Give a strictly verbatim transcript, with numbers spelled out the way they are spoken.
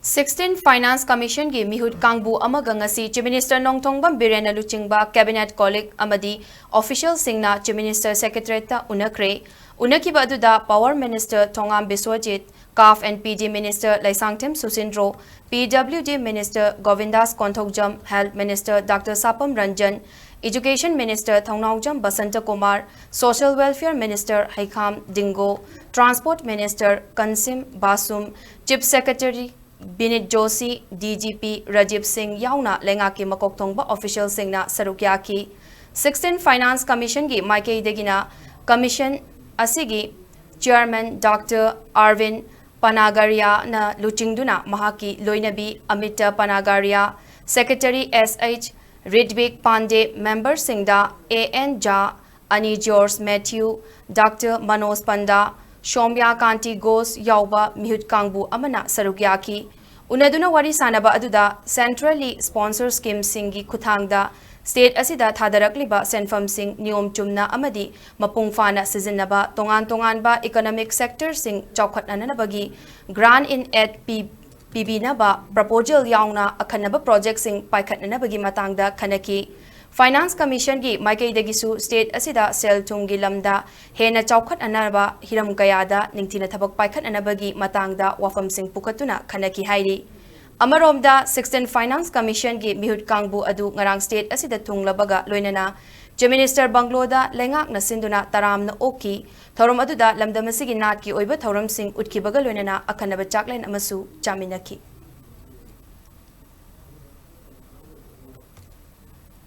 Sixteen Finance Commission ꯒꯤ ꯃꯤꯍꯨꯠ ꯀꯥꯡꯕꯨ ꯑꯃꯒ ꯉꯁꯤ Chief Minister ꯅꯣꯡꯊꯣꯡꯕꯝ ꯕꯤꯔꯦꯟꯅ ꯂꯨꯆꯤꯡꯕ Cabinet Colleague ꯑꯃꯗꯤ official ꯁꯤꯡꯅ Chief Minister Secretariat ꯇ ꯎꯅꯈ꯭ꯔꯦ꯫ ꯎꯅꯈꯤꯕ ꯑꯗꯨꯗ Power Minister Thongam Biswajit, CAF and PD Minister Leishangthem ꯁꯨꯁꯤꯟꯗ꯭ꯔꯣ, PWD Minister ꯒꯣꯕꯤꯟꯗꯥꯁ Konthoujam, Health Minister Doctor ꯁꯥꯄꯝ Ranjan, Education Minister Thounaojam Basanta Kumar, Social Welfare Minister ꯍꯩꯈꯥꯝ ꯗꯤꯡꯒꯣ, Transport Minister ꯀꯟꯁꯤꯝ ꯕꯥꯁꯨꯝ, Chief Secretary ꯕꯤꯅꯤꯠ Joshi, DGP Rajiv ꯁꯤꯡ ꯌꯥꯎꯅ ꯂꯩꯉꯥꯛꯀꯤ ꯃꯀꯣꯛ ꯊꯣꯡꯕ official ꯁꯤꯡꯅ ꯁꯔꯨꯛ ꯌꯥꯈꯤ꯫ Sixteen Finance Commission ꯒꯤ ꯃꯥꯏꯀꯩꯗꯒꯤꯅ commission ꯑꯁꯤꯒꯤ Chairman Doctor ꯑꯥꯔꯕꯤꯟ ꯄꯅꯥꯒꯥꯔꯤꯌꯥꯅ ꯂꯨꯆꯤꯡꯗꯨꯅ ꯃꯍꯥꯛꯀꯤ ꯂꯣꯏꯅꯕꯤ ꯑꯃꯤꯇꯥ ꯄꯅꯥꯒꯥꯔꯤꯌꯥ, Secretary SH ꯔꯤꯠꯕꯤꯛ ꯄꯥꯟꯗꯦ, member ꯁꯤꯡꯗ AN ꯖꯥ, ꯑꯅꯤ George Matthew, Doctor Manoj ꯄꯟꯗꯥ, ꯁꯣꯝꯌꯥ ꯀꯥꯟꯇꯤ Ghosh ꯌꯥꯎꯕ ꯃꯤꯍꯨꯠ ꯀꯥꯡꯕꯨ ꯑꯃꯅ ꯁꯔꯨꯛ ꯌꯥꯈꯤ꯫ ꯎꯅꯗꯨꯅ ꯋꯥꯔꯤ ꯁꯥꯅꯕ ꯑꯗꯨꯗ centrally sponsor scheme ꯁꯤꯡꯒꯤ ꯈꯨꯠꯊꯥꯡꯗ state ꯑꯁꯤꯗ ꯊꯥꯗꯔꯛꯂꯤꯕ ꯁꯦꯟꯐꯝꯁꯤꯡ ꯅꯤꯌꯣꯝ ꯆꯨꯝꯅ ꯑꯃꯗꯤ ꯃꯄꯨꯡ ꯐꯥꯅ ꯁꯤꯖꯤꯟꯅꯕ, ꯇꯣꯉꯥꯟ ꯇꯣꯉꯥꯟꯕ economic sector ꯁꯤꯡ ꯆꯥꯎꯈꯠꯅꯅꯕꯒꯤ grant in aid P-, ꯄꯤꯕꯤꯅꯕ proposal ꯌꯥꯎꯅ ꯑꯈꯟꯅꯕ project ꯁꯤꯡ ꯄꯥꯏꯈꯠꯅꯅꯕꯒꯤ ꯃꯇꯥꯡꯗ ꯈꯟꯅꯈꯤ꯫ Finance Commission ꯒꯤ ꯃꯥꯏꯀꯩꯗꯒꯤꯁꯨ state ꯑꯁꯤꯗ ꯁꯦꯜ ꯊꯨꯝꯒꯤ ꯂꯝꯗ ꯍꯦꯟꯅ ꯆꯥꯎꯈꯠꯅꯅꯕ ꯍꯤꯔꯝ ꯀꯌꯥꯗ ꯅꯤꯡꯊꯤꯅ ꯊꯕꯛ ꯄꯥꯏꯈꯠꯅꯅꯕꯒꯤ ꯃꯇꯥꯡꯗ ꯋꯥꯐꯝꯁꯤꯡ ꯄꯨꯈꯠꯇꯨꯅ ꯈꯟꯅꯈꯤ ꯍꯥꯏꯔꯤ꯫ ꯑꯃꯔꯣꯝꯗ, Sixteen Finance Commission ꯒꯤ ꯃꯤꯍꯨꯠ ꯀꯥꯡꯕꯨ ꯑꯗꯨ ꯉꯔꯥꯡ state ꯑꯁꯤꯗ ꯊꯨꯡꯂꯕꯒ ꯂꯣꯏꯅꯅ Chief Minister ꯕꯪꯒ꯭ꯂꯣꯗ ꯂꯩꯉꯥꯛꯅ ꯁꯤꯟꯗꯨꯅ ꯇꯔꯥꯝꯅ ꯑꯣꯛꯈꯤ꯫ ꯊꯧꯔꯝ ꯑꯗꯨꯗ ꯂꯝꯗꯝ ꯑꯁꯤꯒꯤ ꯅꯥꯠꯀꯤ ꯑꯣꯏꯕ ꯊꯧꯔꯝꯁꯤꯡ ꯎꯠꯈꯤꯕꯒ ꯂꯣꯏꯅꯅ ꯑꯈꯟꯅꯕ ꯆꯥꯛꯂꯦꯟ ꯑꯃꯁꯨ ꯆꯥꯃꯤꯟꯅꯈꯤ꯫